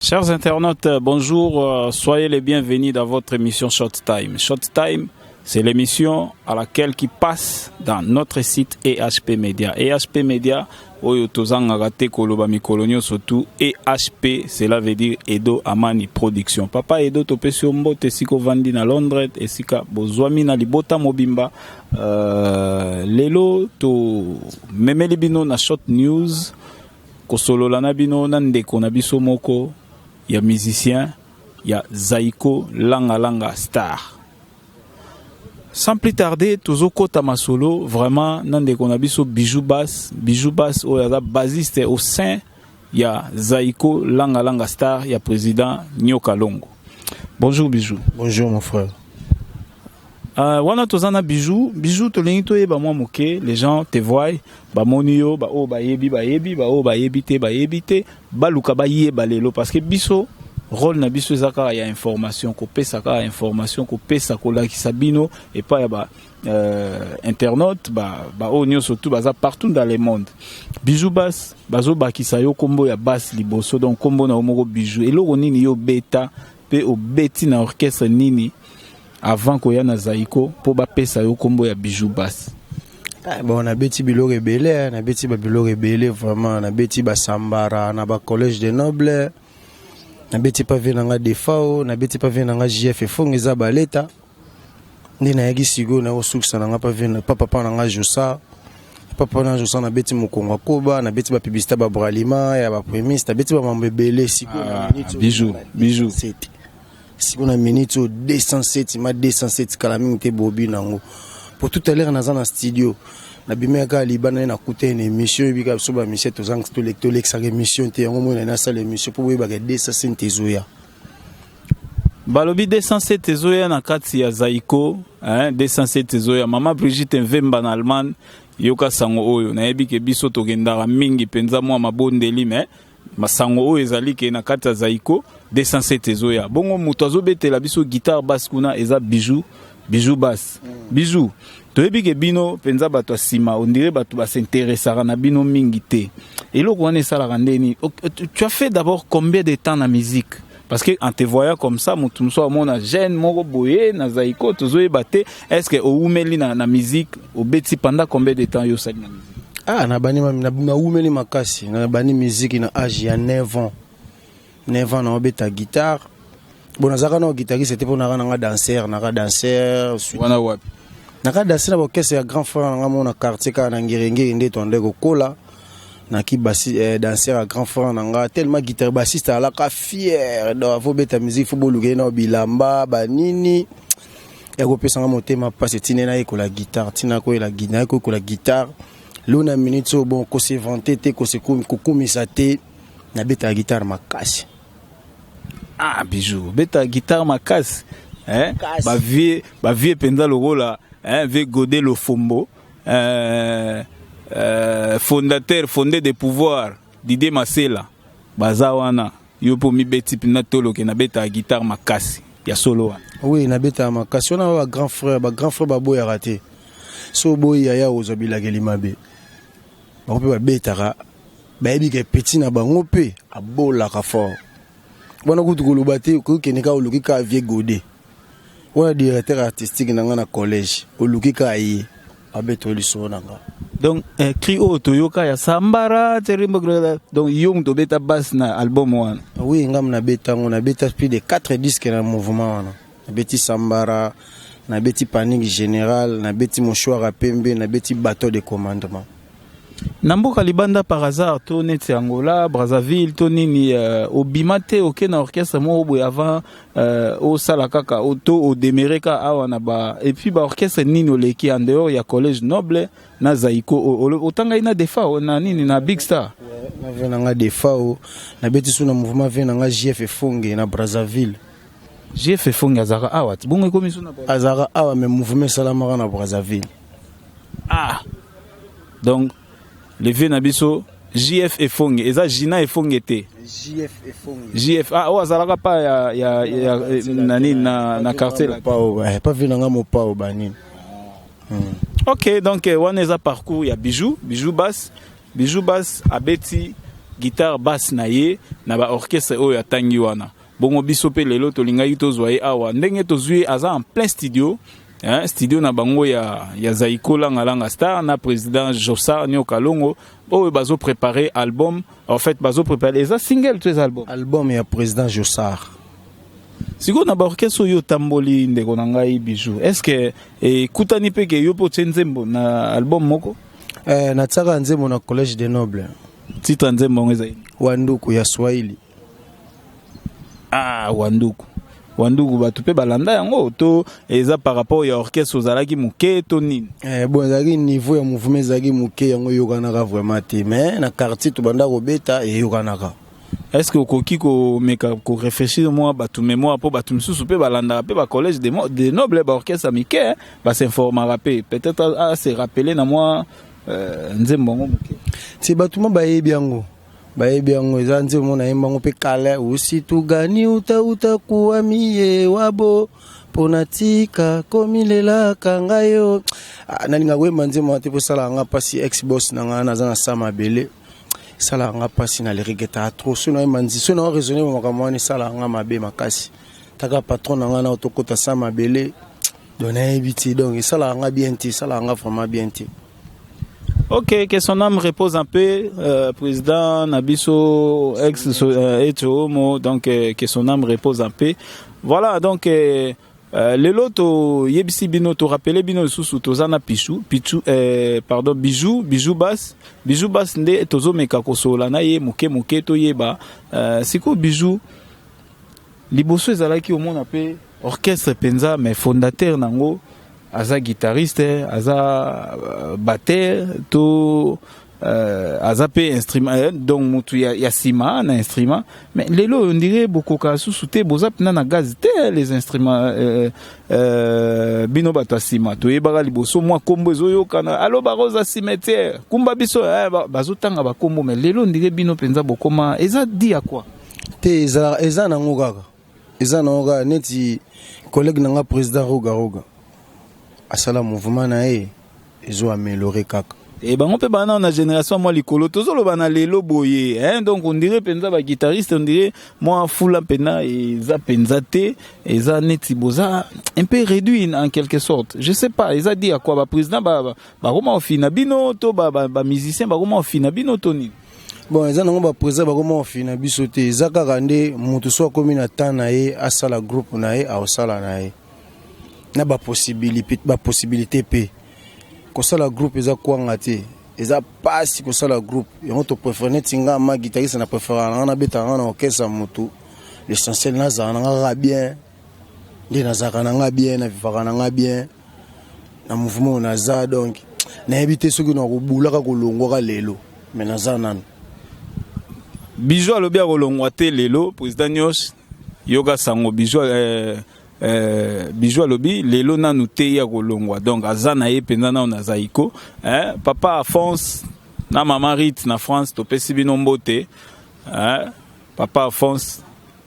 Chers internautes, bonjour, soyez les bienvenus dans votre émission Short Time. Short Time, c'est l'émission à laquelle qui passe dans notre site EHP Media. EHP Media, oyo tozangaka te koloba mikolo nyonso tu EHP, cela veut dire Edo Amani Production. Papa Edo, topesi yo mbote esika ovandi na Londres, esika bozwami na libota mobimba. Lelo tomemeli bino na Short News kosolola na bino na ndeko na biso moko ya musicien ya Zaiko Langa Langa Star. Sans plus tarder, tozokota masolo vraiment na ndeko na biso Bijou Bass, Bijou Bass oyo aza bassiste au sein ya Zaiko Langa Langa Star ya président Nyoka Longo. Bonjour Bijou. Bonjour mon frère. Wana toza na Bijou, Bijou, tolingi toyeba mwa moke, les gens te voient, bamoni yo, baoyo bayebi bayebi, baoyo bayebi te bayebi te, baluka bayeba lelo parce que biso rôle na biso eza kaka ya information, kopesa kaka information, kopesa, kolakisa bino epai ya ba internaute, baoyo nyonso tu baza partout dans le monde. Bijou Bass, bazobakisa yo nkombo ya Bass liboso, donc nkombo na yo moko Bijou. Eloko nini yo beta mpe obeti na orchestre nini avant koya na Zaiko mpo bapesa yo nkombo ya Bijou Bass? Ah, bon, nabeti biloko ebele, nabeti babiloko ebele vraiment. Nabeti basambara na bacollège de noble, nabeti pa vie nanga Defao, nabeti pa vie nanga JF Efongo, eza baleta nde nayaki. Sikoyo nakosukisa nanga pa vie pa papa nanga Josa, papa na Josa. Nabeti mokongo akoba, nabeti bapublicité, babralima ya bapremise, nabeti bamambo ebele sikoyo. Ah, Bijou, Bijou. Sikoyo na minute oyo 207 ma 207 kala mingi te bobi nango. Po tout à l'heure naza na studio, nabimaki kaka libanda nde nakuta na émission. Oyebika biso bamisie tolekisaka émission te, yango moi nasala émission mpo boyebaka 207 ezoya. Balobi 207 ezoya na kati ya Zaiko, hein, 207 ezoya. Mama Brigitte Mvemba na Allemagne, yoka sango oyo. Nayebi ke biso tokendaka mingi mpenza mwa mabondeli, me masango oyo ezali ke na kati ya Zaiko 207 ezoya. Bongo moto azobetela biso guitare basse kuna eza Bijou, Bijou Bass. Bijou, toyebi ke bino mpenza bato ya nsima, on dirait bato bas'intéressaka na bino mingi te. Eloko wana esalaka ndeni? Tu as fait d'abord combien de temps na musique? Parce que en te voyant comme ça, moto mosusu amona jeune moko boye na Zaiko, tozoyeba te est ce que owumeli na musique. Obeti pendant combien de temps yo osali na musique? Ah, nabani, nawumeli makasi. Nabani musique na age ya 9 ans. 9 ans naobeta guitare. Bon, nazalaka na guitariste te mpo naka nanga danser, naka danser. Wana wapi? Naka danser na baorchestre ya grand frère nanga mo na quartier kaka na Ngerengere nde tonde kokola. Naki basi, danser ya grand frère na nga, tellement guitare bassiste alaka fier. Donc afobeta musique, fo boluka ye na bilamba banini ya kopesanga motema mpasi. Etina nayekola guitare, ntina nayekola guitare lelo na minute oyo. Bon, kose vanter te, kokumisa te, nabetaka guitare makasi. Ah, Bijou, obetaka guitare makasi, eh? Bavieux, bavieux mpenza lokola, hein, vieux Godé Lofombo, fondateur fondé de pouvoir Didier Masela, baza wana. Yo mpo mibeti mpenza toloke nabetaka guitare makasi ya solo wana? Oui, nabetaka makasi wana. Ba grand frère, ba grand frère baboyaka te. So oboyi yaya, ozwa bilakeli mabe. Bango mpe babetaka, bayebi ke petit na bango mpe abolaka fort. Wana kutu koloba te, okokende kaka oluki kaka vieux Godé wana, directeur artistique na nga na collège, oluki kaka ye, abeta lisolo na nga. Donc cri oyo toyoka ya sambara, donc yo moto obeta basse na album wana? Oui, ngam nabeta yango. Nabeta plus de 4 disques na mouvement wana. Nabeti sambara, nabeti panique générale, nabeti mouchoir ya pembe, nabeti bateau de commandement. Na mboka libanda par hasard to neti Angola, Brazzaville to nini, obima te, oke na orchestre moko boye avant osala kaka to odémarrer kaka awa na ba? Et puis baorchestre nini oleki en dehors ya collège noble na Zaiko? Otangai na Defao na nini, na Big Star? Na vieux na nga Defao, nabeti su na mouvement vieux na nga JF Efonge na Brazzaville. JF Efonge azalaka awa ti bongo ekomi so na Azalaka awa, mais mouvement esalamaka na Brazzaville. Ah, donc le vieux na biso JF Efonge eza Gina Efonge te? JF Efonge. JF, ah, oyo azalaka pa ya na nini, na quartier la. Pao, pa vieux na nga mopao banini. Ok, donc wana eza parcours ya Bijou, Bijou Bass. Bijou Bass abeti. Guitare basse na ye na baorchestre oyo atangi wana. Bongo biso mpe lelo tolingaki tozwa ye awa. Ndenge tozwi ye, aza en plein studio, hein, studio na bango ya Zaiko Langa Langa Star na président Jossar Nyoka Longo, oyo bazo préparer album. En fait, bazo préparer, eza single to eza album? Album ya président Jossar. Sikoyo na baorchestre oyo otamboli, ndeko na ngai Bijou, est ce que ekutani mpe ke yo mpe otie nzembo na album moko? Natiaka nzembo na Collège de Noble. Titre ya nzembo yango ezali? Wanduku ya Swahili. Ah, Wanduku, Wanduku, bato mpe balanda yango to eza par rapport ya orchestre ozalaki moke to nini? Bon, ezalaki niveau ya mouvement ezalaki moke, yango eyokanaka vraiment te, mais na quartier tobanda kobeta, eyokanaka. Est ce que okoki komeka korefléchir mwa bato mémoire, mpo bato misusu mpe balandaka mpe bacollège de noble, baorchestre ya mike, basinformaka mpe, peut-être ase rappeler na mwa nzembo yango moke? Ti bato ma bayebi yango, bayebi yango. Eza nzembo mo nayemba yango mpe kala. Usitugani utauta kuwa miye wabo mpona tika komilelaka ngai yo. Ah, nalinga koyemba nzembo wana te mpo esalaka nga mpasi. Ex boss na ngai naza na sa mabele, esalaka nga mpasi, na leregretaka trop. So nayemba nzi, so na raisonne makambo wana, esalaka nga mabe makasi. Taka patron na ngai na tokota sa mabele, donc nayebi te, donc esalaka nga bien te, esalaka nga vraiment bien te. Ok, que son âme repose en paix, président na biso ex Etio, donc que son âme repose en paix. Voilà, donc lelo toyebisi bino, torappeler bino lisusu, toza na Pichu, Pichu, pardon, Bijou, Bijou Bass, Bijou Bass nde tozomeka kosolola na ye moke moke, toyeba sikoyo Bijou. Liboso ezalaki omona mpe orchestre mpenza, mais fondateur nango aza guitariste, aza batteur to aza mpe instrument, donc motu ya nsima na instrument. Mais lelo oyo ondire bokoka susu te, boza mpena na gaz te, les instruments, bino bato ya nsima. Toyebaka liboso mwa nkombo ezoyokana, alo Barosa cimetière, kumba biso, bazotanga bakombo, mais lelo ondire bino mpenza bokoma, eza di ya quoi? Te, eza nango kaka, eza nango kaka neti collègue na nga président Roga Roga asala mouvement na ye, ezo améliorer kaka. E bango mpe bana na génération mwa likolo, tozoloba na lelo boye, hein? Donc on dirait mpenza baguitariste, on dirait mwa fula mpenza eza mpenza te, eza neti boza un peu réduit en quelque sorte, je sais pas eza di ya quoi. Baprésident bakoma ofina bino to bamusicien bakoma ofina bino to nini? Bon, eza nango baprésident bakoma ofina biso te, eza kaka nde moto so akomi na temps na ye asala groupe na ye, aosala na ye na bapossibilité mpe kosala groupe. Eza kwanga te, eza pasi kosala groupe. Yango topréféré neti nga ma guitariste, na préféré na nga nabetaka nga na orchestre ya motu. L'essentiel nazala na nga kaka bien, nde nazalaka na nga bien, navivaka na nga bien na mouvement oyo naza. Donc nayebi te soki nakobulaka kolongwaka lelo, mais naza nanu. Bijou alobi akolongwa te lelo. Président nyonso yoka sango, Bijou, Bijou alobi lelo nanu te ya kolongwa, donc aza na ye mpenza nano na Zaiko, eh, papa Afonse na mama Rit na France, topesi bino mbote, eh, papa Afonse,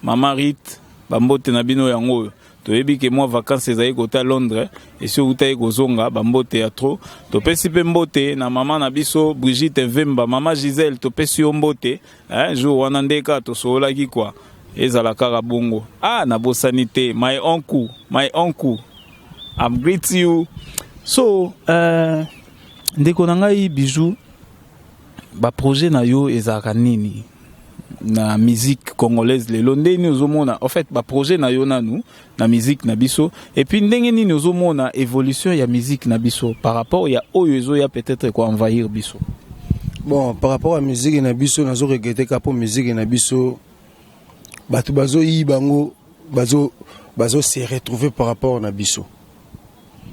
mama Rit, bambote na bino yango oyo. Toyebi ke mwa vacances ezali kota Londres, esi outaki kozonga, bambote ya trop. Topesi mpe mbote na mama na biso Brigitte Vemba, mama Gisele, topesi yo mbote, eh, jour wana nde kaka tosololaki kwa ezala kaka bongo. Ah, nabosani te, my uncle, my uncle, I'm greet you. So ndeko na ngai Bijou, baprojet na yo ezalaka nini na musique congolaise lelo? Ndenge nini ozomona en fait baprojet na yo nanu na musique na biso, et puis ndenge nini ozomona évolution ya musique na biso par rapport ya oyo ezoya peut-être koenvahir biso? Bon, par rapport à musique na biso, nazo regretter kaka mpo musique na biso bato bazoyiba yango, bazo se retrouver par rapport na biso.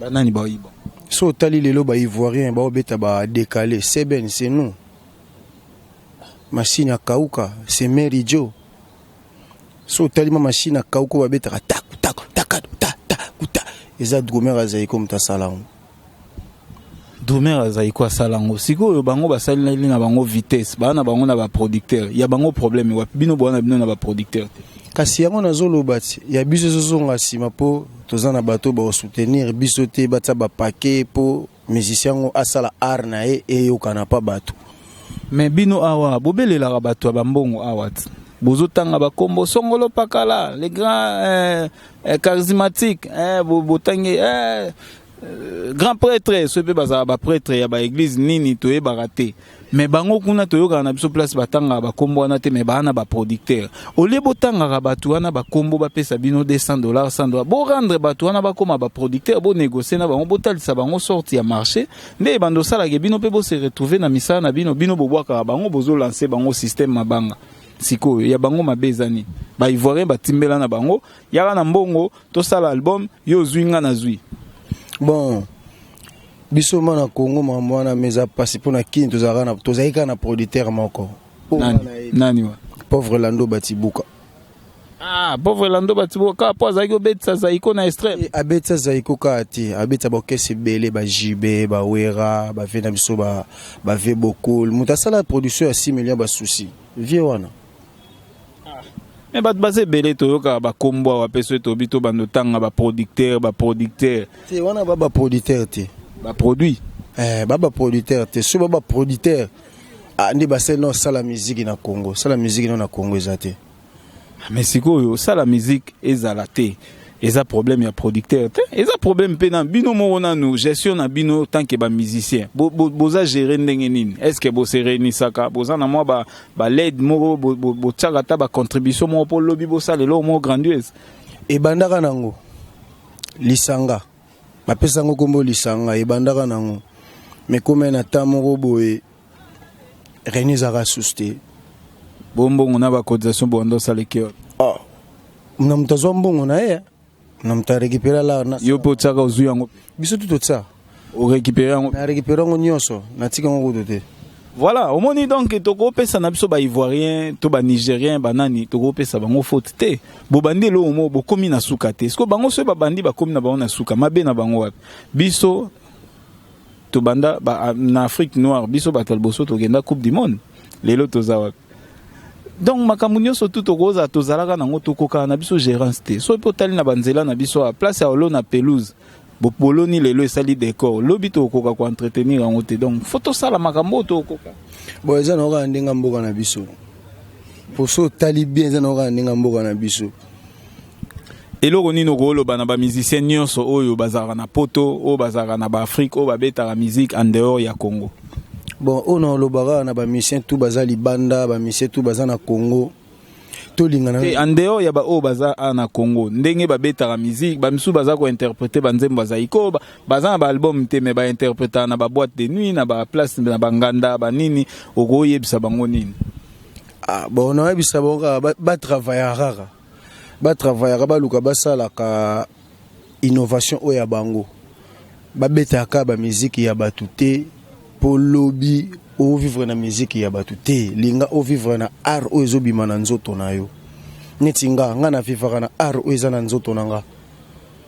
Banani baoyiba? So otali lelo, baivoirien baobeta badécalé seben, c'est nous. Machine ya kauka, c'est Mary Jo. So otali ma machine ya kauka oyo babetaka taku taku taka ta ta ta, eza drummer azali ko moto asala yango. Drummer azali ko asala yango. Sikoyo bango basaleli na bango vitesse, baa na bango na baproducteur ya bango. Problème wapi? Bino boa na bino na baproducteur te. Kasi yango nazoloba ti ya biso ezozonga nsima mpo toza na bato baosoutenir biso te, batia bapake mpo musicien yango asala art na ye eyokana mpa bato. Mais bino awa bobelelaka bato ya bambongo awa ti bozotanga bakombo Songolo Pakala, le grand charismatique, botangi grand prêtre, soki mpe bazalaka baprêtre ya baéglise nini, toyebaka te. Mais bango kuna toyokaka na biso place batangaka bakombo wana te, mais baa na baproducteur. Olie botangaka bato wana bakombo, bapesa bino 200 dollars, 100 dollars, borendre bato wana bakóma baproducteur, bonégocie na bango, botalisa bango sorte ya marché nde ebanda osalaka bino mpe bose retrouve na misala na bino. Bino bobwakaka bango, bozolance bango système mabanga. Sikoyo ya bango mabe eza nini? Baivoirien batimbela na bango, yaka na mbongo, tosala album, yo ozwi, nga nazwi. Bon, biso ma na Congo, makambo wana ma eza mpasi mpo na Kini. Tozalaki kaka na producteur moko. Nani? Nani wa? Pauvre Lando Batibuka. Ah, pauvre Lando Batibuka, kaka mpo azalaki obetisa Zaiko na Extrême. Abetisa Zaiko kaka te, abetisa baorchestre ebele, bajibe, bawera, bave na biso, bave bokol. Moto asala production ya 6 millions basusi vie wana. Mais bato baza ebele, toyokaka bakombo awa mpe soki tobi tobanda otanga baproducteur, baproducteur. Te, wana ba baproducteur te. Baproduit. Ba baproducteur te. So ba baproducteur, ah, nde basali na osala miziki na Congo, sala miziki no na Congo eza te. Mais sikoyo osala musique ezala te, eza problème ya producteur te, eza problème mpe na bino moko. Nanu gestion na bino tant que bamusicien, boza gérer ndenge nini? Est ce que bose réunisaka, boza na mwa balede moko, botiaka ata bacontribution moko mpo lobi bosala eloko moko grandiose? Ebandaka nango lisanga, bapesa yango nkombo lisanga. Ebandaka nango, mais kome na ta moko boye, réunion ezalaka susu te. Bombongo na bacotisation bowanda osaleki wapi? Oh, na moto azwa mbongo na ye, na moto arécupéra la na. Yo mpe otiaka, ozwi yango? Biso tu totia. Orécupéré yango? Na récupéré yango nyonso, natika yango kutu te. Voilà, omoni, donc tokopesa na biso baivoirien to banigérien, banani, tokopesa bango faute te. Bobandi eloko moko, bokomi na suka te. Siko bango soki babandi, bakomi na bango na suka, mabe na bango wapi? Biso tobanda na Afrique noire, biso bato ya liboso tokenda Coupe du monde. Lelo toza wapi? Donc makambo nyonso tu tokozala, tozalaka nango, tokokaka na biso gérance te. Soki mpe otali na banzela na biso, ya place ya olona pelouse, boloni lelo esali décor, lobi tokokoka koentretenir yango te. Donc faut tosala makambo oyo tokokoka. Bon, eza na kaka ndenge mboka na biso, po so otali bien, eza na kaka ndenge mboka na biso. Eloko nini okoloba na bamusicien nyonso oyo bazalaka na Poto, oyo bazalaka na baAfrike, oyo babetaka musique en dehors ya Congo? Bon, oyo na olobaka na bamusicien tu baza libanda, bamusicien tu baza na Congo, tolingana. Te, en dehors ya baoyo baza awa na Congo, ndenge babetaka musique, bamisusu baza kointerpréter banzembo, bazali ko baza na baalbum te, mais bainterprétaka na baboîte de nuit, na baplace, na banganda, banini, okoyebisa bango nini? Ah, bon, nayebisa bango kaka batravaillaka, kaka batravaillaka, baluka basalaka innovation oyo ya bango, babetaka bamiziki ya bato te, mpo lobi ovivre na miziki ya bato te. Linga ovivre na art oyo ezobima na nzoto na yo. Neti nga navivaka na art oyo eza na nzoto na nga.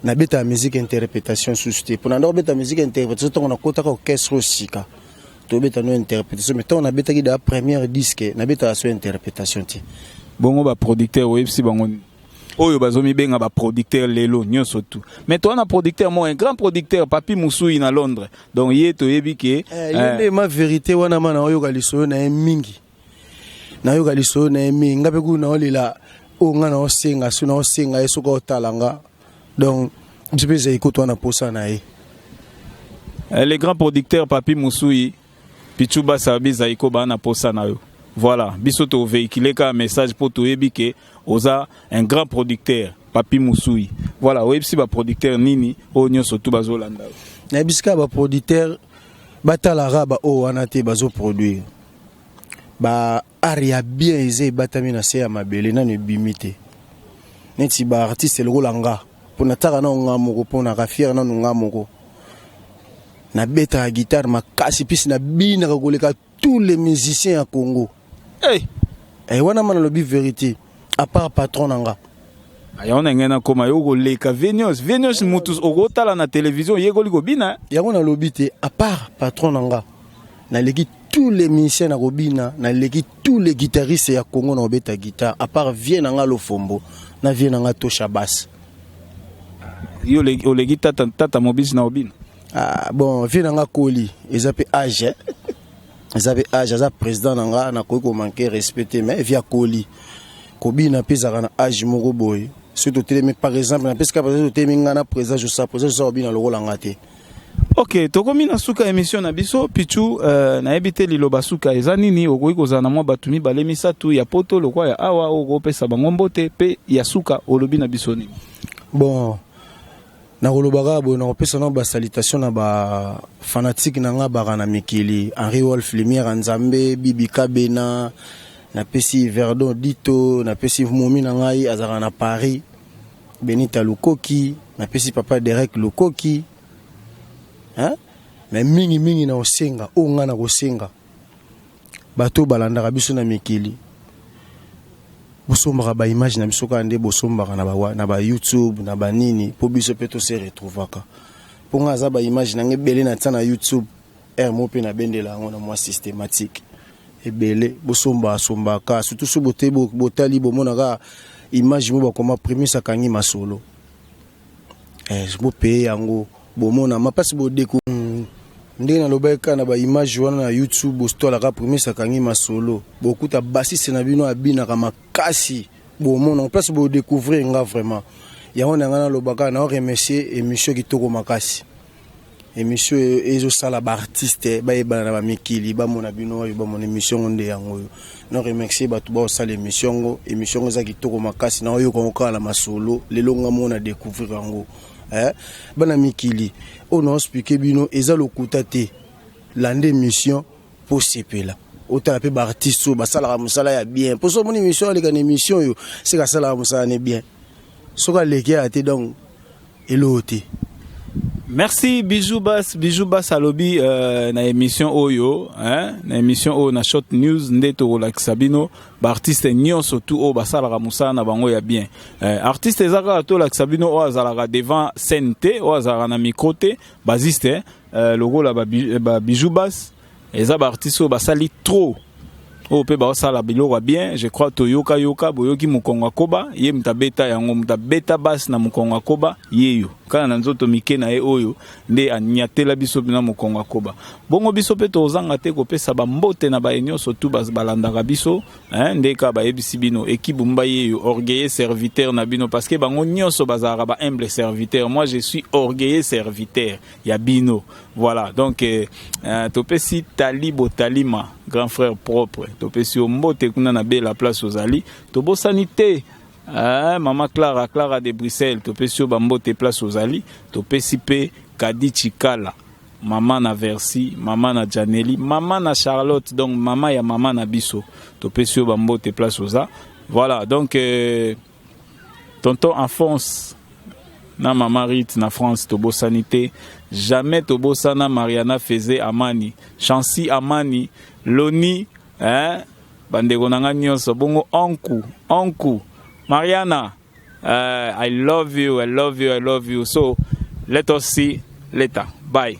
Nabetaka musique interprétation susu te, mpo na ndako obeta musique interprétation, ntango nakotaka orchestre oyo sika, tobeta no interprétation. Mais ntango nabetaki da première disque, nabetaka so interprétation te. Bongo baproducteur, oyebisi bango nini, oyo bazomibenga baproducteur lelo nyonso tu? Mais toza na producteur moko, un grand producteur, Papi Musui na Londres. Donc ye toyebi ke Ye nde ma vérité wana, ma naoyoka lisolo na ye mingi, nayoka lisolo na ye mingi. Nga mpe kutu naolela oyo nga naosenga, so naosenga ye soki aotala nga. Donc biso mpe ezali kutu wana posa na ye. Le grand producteur Papi Musui, Pichu Basabi, Zaiko baa na posa na yo. Voilà, biso tovéhicule kaka message mpo toyebi ke oza un grand producteur, Papi Musui. Voilà, oyebisi baproducteur nini oyo nyonso tu bazolanda yo? Nayebisi kaka baproducteur batalaka baoyo wana te, bazoproduire ba art ya bien. Eza ebatami na se ya mabele, nano ebimi te. Neti baartiste lokola nga, mpo nataka nano nga moko, mpo naka fier nano nga moko, nabetaka guitare makasi mpisi nabinaka koleka tous les musiciens ya Congo. Hey! Wana ma nalobi vérité, à part patron na nga. Yango na ngai nakóma yo koleka venios venios, mutu okotala na télévision, oyekoli kobina. Yango nalobi te, à part patron na nga, naleki tous les musiciens na kobina, naleki tous les guitaristes ya Congo na kobeta guitare, à part vie na nga Lofombo na vie na nga Tosha Basse. Yo oleki tata, tata mobisi na kobina? Ah, bon, vie na nga koli, eza mpe age, eh? Eza mpe age, aza président na nga, nakoki komanquer respect te, mais vi akoli, kobina mpe ezalaka na age moko boye. Soki totelemi, par exemple, napesika, par exemple, totelemi nga na président Josa, président Josa kobina lokola nga te. Ok, tokomi na suka émission na biso. Pichu, nayebi te liloba suka eza nini. Okoki kozala na mwa bato mibale, misato ya poto lokwa ya awa oyo okopesa bango mbote, mpe ya suka olobi na biso nini? Bon, nakoloba kaka boye, nakopesa na basalutation na bafanatiques na nga baka na mikili: Henri Wolf, lumière ya Nzambe, Bibi Kabena, napesi Verdon Dito, napesi momi na ngai azalaka na Paris, Benita Lukoki, napesi papa Derek Lukoki, hein? Mais mingimingi na kosenga oyo ngai na kosenga bato oyo balandaka biso na mikili, bosombaka baimage na biso kaka nde bosombaka na ba YouTube na banini, mpo biso mpe tose retrouvaka. Mpo ngai aza baimage na ngai ebele na tia na YouTube r mo mpe nabendela yango na mwa systématique ebele. Bosombaka sombaka, surtout so bote botali, bomonaka image mo bakoma Primus akangi masolo, bopeye yango, bomona mapasi bodeko ndenge nalobaki kaka na baimage wana na YouTube. Bostolaka Primus akangi masolo, bokuta basise na bino abinaka makasi, bomona place bodécouvrir nga vraiment. Yango na ngai nalobaka na remercier émission kitoko makasi, émission ezosala baartiste bayebana na bamikili, bamona bino oyo, bamona émission ngo nde yango oyo. Na remercier bato baosala émission ngo. Émission ngo eza kitoko makasi, na oyoka ngo kaka na masolo. Lelo nga mona découvrir yango, eh? Bana mikili oyo naoexpliquer bino eza lokuta te. Landa émission mpo sepela, otala mpe baartiste oyo basalaka mosala ya bien, mpo so omoni émission, aleka na émission oyo, seka asalaka mosala ne bien. Soki aleki aya te, donc eloo te. Merci Bijou Bas. Bijou Bas alobi na émission oyo, hein, na émission oyo na Short News nde tokolakisa bino baartiste nyonso tu oyo basalaka mosala na bango ya bien. Artiste eza kaka tolakisa bino oyo azalaka devant scène te, oyo azalaka na micro te. Basiste lokola ba Bijou Bas eza baartiste oyo basali trop, oyo mpe baosala biloko ya bien. Je crois toyokayoka, boyoki mokongo akoba ye, moto abeta yango, moto abeta base na mokongo akoba ye yo kaka na nzoto mike na ye oyo nde anyatela biso mpena mokongo akoba. Bongo biso mpe tozanga te kopesa bambote na baye nyonso tu balandaka biso, nde kaka bayebisi bino ekibumba ye yo, orgueilleux serviteur na bino, parce que bango nyonso bazalaka ba humble serviteur. Moi, je suis orgueilleux serviteur ya bino. Voilà, donc topesi Tali Botalima, grand frère propre, topesi yo mbote kuna na bela place ozali. Tobosani te mama Clara, Clara de Bruxelles, topesi yo bambote place ozali. Topesi mpe Kadi Chikala, mama na Versi, mama na Janeli, mama na Charlotte, donc mama ya mama na biso, topesi yo bambote place oza. Voilà, donc tonton Alphonse na mama Rit na France, tobosani te, jamais tobosana Mariana Feze Amani, Chancy Amani, Loni, hein? Bandeko na nga nyonso bongo, onku onku Mariana, I love you, I love you, I love you. So let us see later, bye.